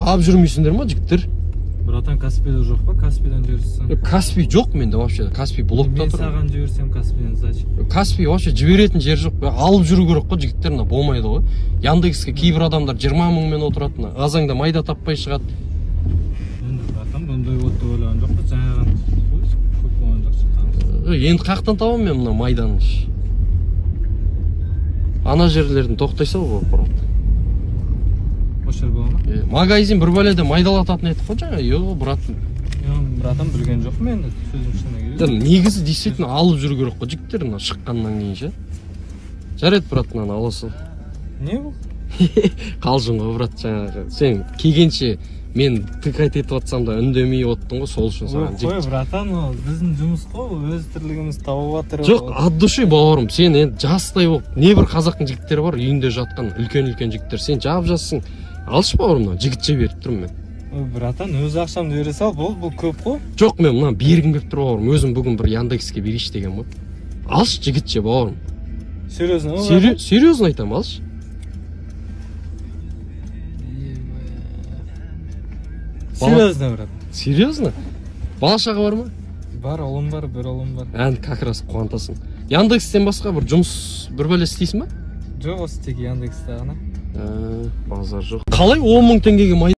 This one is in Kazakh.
Алып жүрмейсіңдер ма, жігіттер? Братан, Каспийде жоқ па? Каспийден жіберсең. Каспий жоқ менде вообще. Каспий блокта Мен тұр. саған жіберсем Каспийден, значит. Каспий вообще жіберетін жер жоқ. Алып жүру керек қой, жігіттер, мына болмайды ғой. Яндекске кейбір адамдар 20 мыңмен отырады, мына азаңда майда таппай шығады. Енді, братан, бұндай болады деп ойлаған жоқпыз. Жаңа ғана көп болған жоқ шыққанымыз. Енді қаяқтан табамын мен мына майданы? Ана жерлерден тоқтай сал ғой, брат. Осы жер бола ма? Магазин бір бәледе майдалататын едік қой жаңа. Йо, брат. Братан, білген жоқпын енді, сөзім шыны керек. Негізі действительно алып жүру керек қой, жігіттер, мына шыққаннан кейін ше. Жарайды, брат, мынаны ала сал. Не бұл? Қалжың ғой, брат, жаңағы. Сен келгенше мен тыкать етіп жатсам да үндемей оттың ғой, сол үшін саған. Қой, братан, ол біздің жұмыс қой, өз тірлігімізді тауып жатыр. Жоқ, от души, бауырым, сен енді жастай болып, небір қазақтың жігіттері бар, үйінде жатқан үлкен-үлкен жігіттер, сен жап-жассың. Алшы, бауырым, мына жігітше беріп тұрмын мен. Ой, братан, өз ақшамды бере сал, бұл көп қой. Жоқ, мен мынаны бергім келіп тұр, бауырым, өзім бүгін бір Яндекске берейінші деген ғой. Алшы, жігітше, бауырым. Серьезно? Серьезно айтамын, алшы. Серьезно, брат? Серьезно? Бала шаға бар ма? Бар, ұлым бар, бір ұлым бар. Ән, как раз қуантасың. Яндекстен басқа бір жұмыс, бір бәле істейсің ба? Жоқ, осы тек Яндексте ғана. Базар жоқ. Қалай 10 мың теңгеге май